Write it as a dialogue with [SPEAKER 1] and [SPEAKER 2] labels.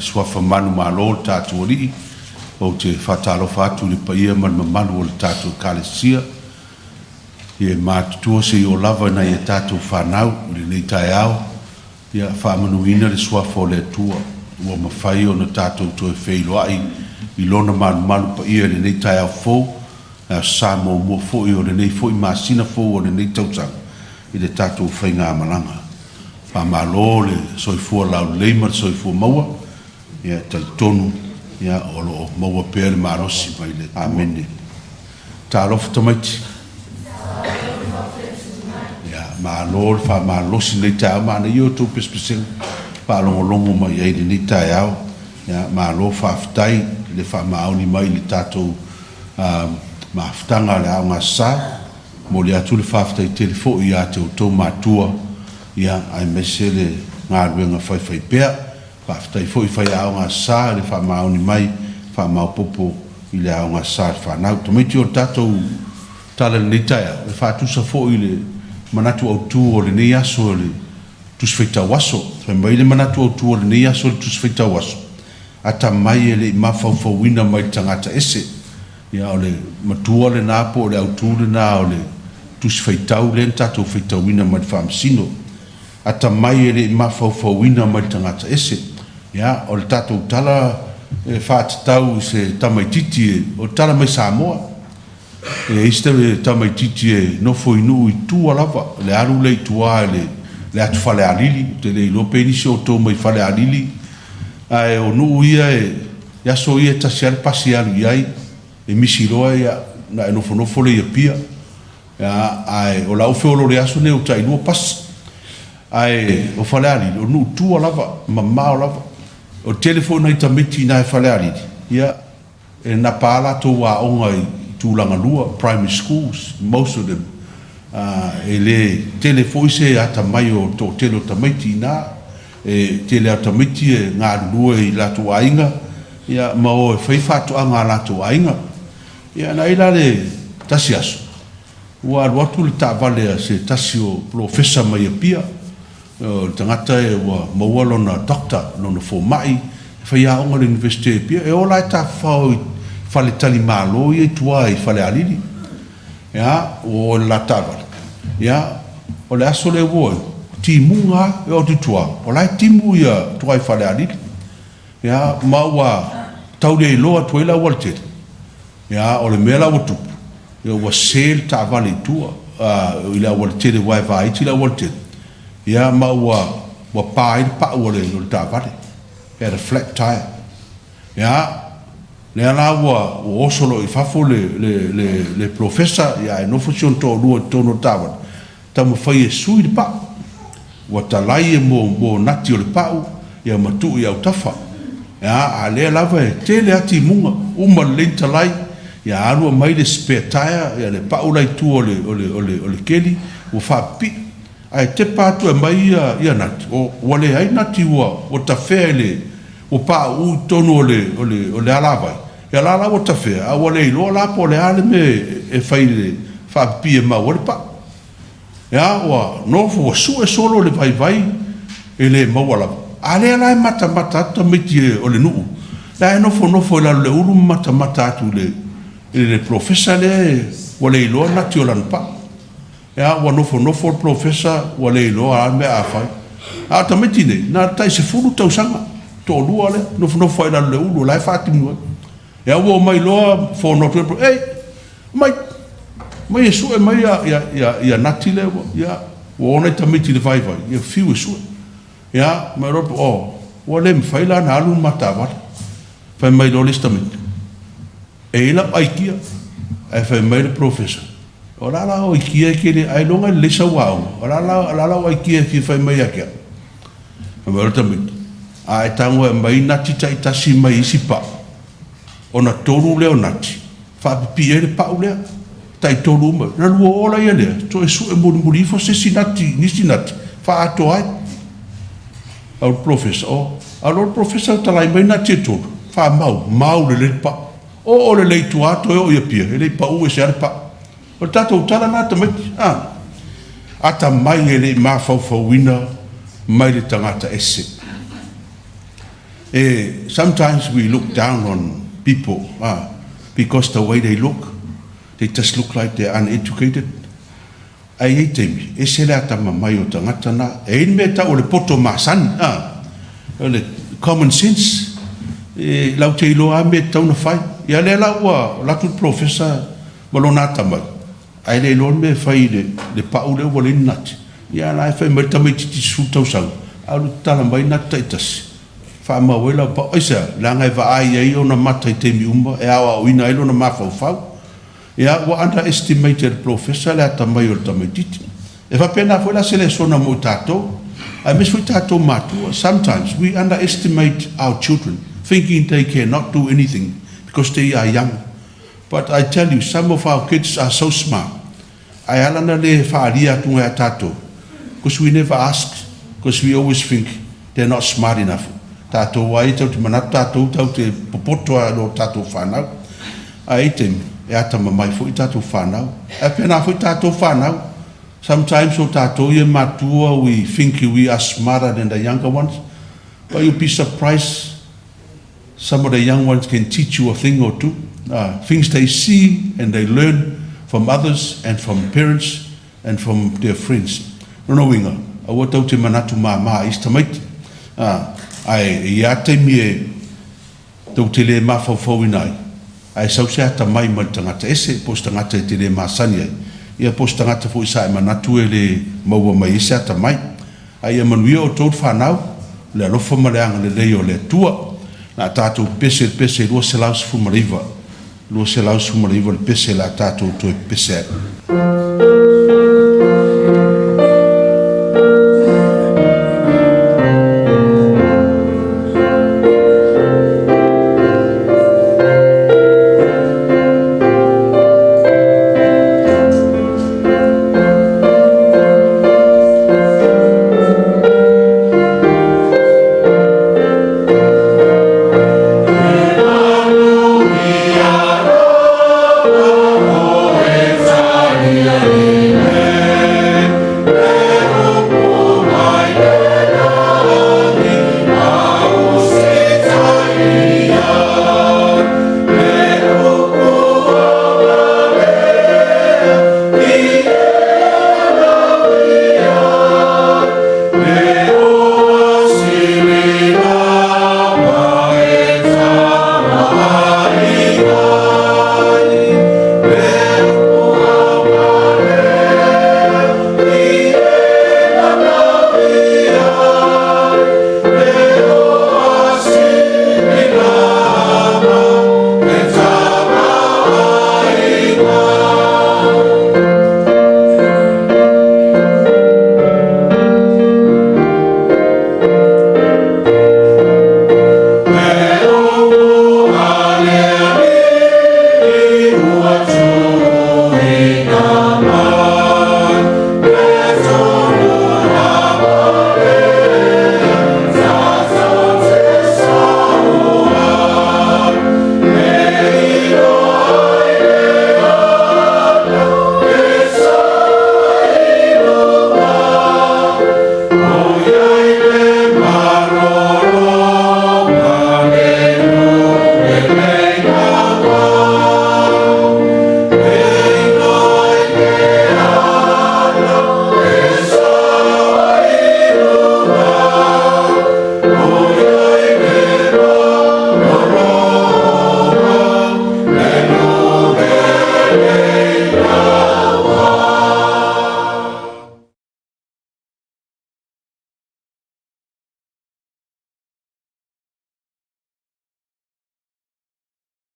[SPEAKER 1] Suafa manumalo o le tatou Alii, ou te faatalofa atu i le paia ma le mamalu o le tatou Ekalesia e matutua seia oo lava i nai a tatou fanau i lenei taeao. Ia faamanuina le Suafa o le Atua ua mafai ona tatou toe feiloai i Lona malumalu paia i lenei taeao fou, le Aso Sa muamua foi o lenei foi masina fou o lenei tausaga i le tatou faigamalaga. Faamalo le soifua laulelei ma le soifua maua. Ia e talitonu o lo o maua pea le malosi mai le Atua. Amene. Talofa tamaiti. Ia, malo le faamalolosi i lenei taeao, manaia ia o outou pesepesega faalogologo mai i ai i lenei taeao. Ia, malo faafetai i le faamaoni mai i le tatou mafutaga a le Aoga Aso Sa. E momoli atu le faafetai tele foi ia te outou matua, ia, aemaise le galuega faifaipea. Faafetai foi i faiaoga Aso Sa i le faamaoni mai, faamaopoopo i le Aoga Aso Sa a le fanau. Tamaiti o le tatou tala i lenei taeao, e faatusa foi i le manatu autu o lenei aso i le Tusi Faitau Aso. Fai mai le manatu autu o lenei aso i le Tusi Faitau Aso, Atamai e le i mafaufauina mai le tagata ese. Ia, o le matua lena po o le autu lena o le Tusi Faitau lea na tatou faitauina mai le Faamasino. Atamai e le i mafaufauina mai le tagata ese. Ia, o le tatou tala e faatatau i se tamaitiiti e, o le tala mai Samoa. E i ai se tamaitiiti e nofo i nuu i tua lava, le alu lea i tua i le, le atu Falealili, ou te le iloa pe i ai nisi o outou mai Falealili, ae o nuu ia e, i aso ia e tasi lava le pasi e alu i ai, e misi loa, ia, ona e nofonofo lea i Apia. Ia, ae o lau feololo i aso nei ua tailua pasi. Ae o Falealili, o nuu tua lava, mamao lava. O le tele foi o nai tamaiti i ina i Falealili, ia, e napa lava latou aoga i tulaga lua, primary schools, most of them. E le tele foi se atamai o le toatele o tamaiti i ina. E tele lava o tamaiti e galulue i latou aiga, ia, ma o e fai faatoaga a latou aiga. Ia na i ai la le tasi aso, ua alu atu le taavale a se tasi o polofesa mai Apia, o le tagata ua maua lona doctor, lona fomai, e faiaoga i le Iunivesite i Apia, e o la e tafafao i faletalimalo ia i tua i Falealili. Ia, ua o i le la taavale, ia, o le aso lea ua o ai, timuga lava, e oo atu i tua, o la e timu tua i Falealili. Ia, ma ua tau le iloa atu ai le aualatele, ia, o le mea la ua tupu, ia, ua se le taavale i tua, i le aualatele aua e vaiti le aualatele, ia, ma ua, ua pa ai le pau o le, o le taavale, had a flat tire. Ia, lea la ua, ua oso loa i fafo le, le, le, le polofesa, ia, ae nofo si ona toalua i totonu o le taavale, Taumafai e sui le pau. Ua talai e mo nati o le pau ia ma tuu i autafa. Ia, a lea lava e tele a timuga, uma lelei na talai, ia alu aumai le spare tire, ia le pau la i tua o le, o le, o le, o le keli, ua faapipii. Ae tepa atu e aumai ia, ia nati, o, ua leai nati ua, ua tafea i le, ua pauu i totonu o le, o le, o le alavai. Ia la la ua tafea, a ua le iloa la po o le a le mea e fai i le faapipii e mau ai le pau. Ia, ua nofo, ua sue solo le vaivai e le maua lava. A lea la e matamata atu tamaiti o le nuu, la e nofonofo i lalo o le ulu ma matamata atu i le, i le polofesa lea ua le iloa nati o lana pau. Ia, ua nofonofo le polofesa ua le iloa a le mea a fai. A o tamaiti nei, na o le tai 10 tausaga, toalua lea, nofonofo ai i lalo o le ulu o la e faatino ai. Ia, ua omai loa fono atu ai le polofesa, Ei, omai, omai e sue mai ia, ia, ia, ia nati lea ua, ia, ua o nai tamaiti i le vaivai, ia fiu e sue. Ia, mai loa, oh, ua le mafai la ona alu le ma taavale. Fai mai loa le isi tamaiti, E i ai lau aikia. Ae fai mai le polofesa, O le a la ou aikia e te le ailoga e lelei sau aoga, o le a la, o le a lau aikia e fia fai mai ia te au? Fai mai le tamaiti, A e tago e aumai nati taitasi mai isi pau, ona tolu lea o nati, faapipii ai le pau lea, taitolu uma. Ona lua ola ia lea, toe sue mulimuli ifo se isi nati, nisi nati, faaatoa ai. Au le polofesa, O, a o le polofesa e talai mai nati e tolu, faamau, mau lelei le pau. Oo lelei i tua toe oo i Apia, e le i pau ese lava le pau. O le tatou tala lena tamaiti, a. Atamai e le i mafaufauina mai le tagata ese. E sometimes we look down on people because the way they look, they just look like they're uneducated. Ae i ai taimi, ese le atamamai o tagata na. E i ai le mea e tau o le poto masani, a, o le common sense, e latou te iloa lava mea e tatau ona fai. Ia lea la ua alu atu le polofesa ma lona atamai, ae le iloa le mea e fai i le pau lea ua leai ni nati. Ia a o la e fai mai le tamaitiiti 10 tausaga, alu e tatala mai nati taitasi, faamau ai lau pau. Aisea? Leaga e vaai ai ona mata i taimi uma e aoaoina ai lona mafaufau. Ia, ua underestimate e le polofesa le atamai o le tamaitiiti. E faapena foi la se lesona mo i tatou, aemaise foi tatou matua. Sometimes we underestimate our children, thinking they cannot do anything because they are young. But I tell you, some of our kids are so smart. Ae ala ona le faaalia atu ia tatou, because we never ask, because we always think they're not smart enough. Tatou ai tatou te manatu tatou tatou te popoto a lo tatou whanau. Ae i taimi, e atamamai foi tatou whanau. Ae pena foi tatou whanau. Sometimes o tatou ia matua, we think we are smarter than the younger ones. But you'll be surprised, some of the young ones can teach you a thing or two. Things they see and they learn from others and from parents and from their friends. Lona uiga, aua tatou te manatu māmā i isi tamaiti. Ae i a taimi e tou te le mafaufauina ai, ae sau se atamai mai le tagata ese, po o se tagata e te le masani ai, ia po o se tagata foi sa e manatu e le maua mai ai se atamai. Ae ia manuia outou le fanau, le alofa ma le agalelei o le Atua. O le a tatou pese le pese 219, 219 le pese o le a tatou toe pese ai.